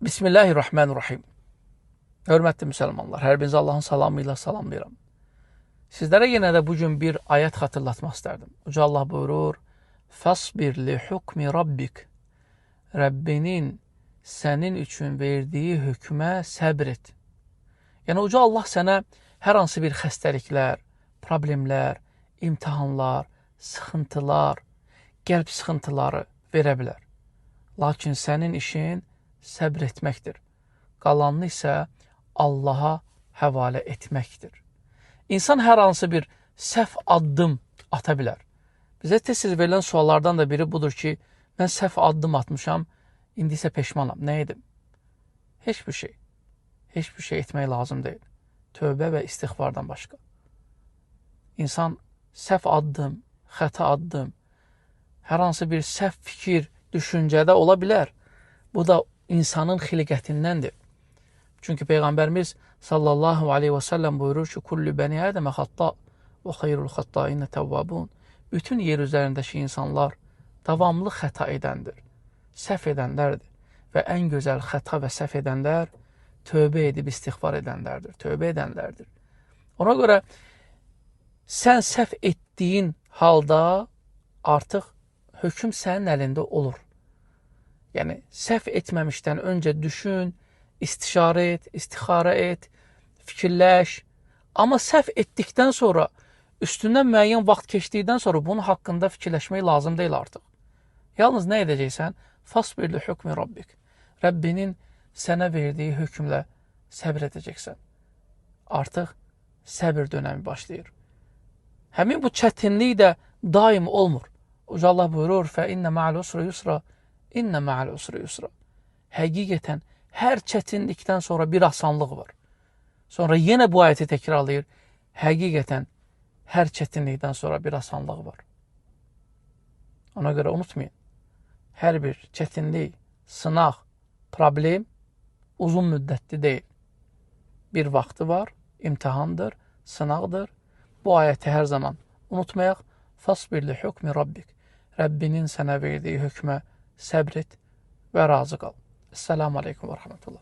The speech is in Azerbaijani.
Bismillahirrahmanirrahim. Hörmətli müsəlmanlar, hər birinizi Allahın salamı ilə salamlayıram. Sizlərə yenə də bugün bir ayət xatırlatmaq istərdim. Uca Allah buyurur: "Fasbir li hukmi rabbik." Rəbbinin sənin üçün verdiyi hökmə səbr et. Yəni Uca Allah sənə hər hansı bir xəstəliklər, problemlər, imtahanlar, sıxıntılar, qəlb sıxıntıları verə bilər. Lakin sənin işin səbr etməkdir. Qalanını isə Allaha həvalə etməkdir. İnsan hər hansı bir səhv addım ata bilər. Bizə tez-tez verilən suallardan da biri budur ki, mən səhv addım atmışam, indi isə peşmanam. Nə edim? Heç bir şey. Heç bir şey etmək lazım deyil. Tövbə və istiğfardan başqa. İnsan səhv addım, xəta addım, hər hansı bir səhv fikir, düşüncədə ola bilər. Bu da insanın xilqətindəndir. Çünki Peyğəmbərimiz sallallahu aleyhi və səlləm buyurur ki, Kullu bəni Ədəmə xatta və xeyrul xattainə təvvabun. Bütün yer üzərindəki insanlar davamlı xəta edəndir, səhv edənlərdir və ən gözəl xəta və səhv edənlər tövbə edib istiğfar edənlərdir, tövbə edənlərdir. Ona görə sən səhv etdiyin halda artıq hökm sənin əlində olur. Yəni, səhv etməmişdən öncə düşün, istişarə et, istixarə et, fikirləş. Amma səhv etdikdən sonra, üstündən müəyyən vaxt keçdikdən sonra bunun haqqında fikirləşmək lazım deyil artıq. Yalnız nə edəcəksən? Fasbir li hukmi rabbik. Rəbbinin sənə verdiyi hökmlə səbr edəcəksən. Artıq səbir dönəmi başlayır. Həmin bu çətinlik də daim olmur. Uca Allah buyurur: "Fə innə ma'al usri yusra, innə ma'al usri yusra." Həqiqətən hər çətinlikdən sonra bir asanlıq var. Sonra yenə bu ayəti təkrarlayır. Həqiqətən hər çətinlikdən sonra bir asanlıq var. Ona görə unutmayın. Hər bir çətinlik, sınaq, problem uzun müddətli deyil. Bir vaxtı var, imtahandır, sınaqdır. Bu ayəti hər zaman unutmayaq. Fasbir li hukmi rabbik. Rəbbinin sənə verdiyi hökmə səbr et və razı qal. Esselamu aleykum və rəhmətullah.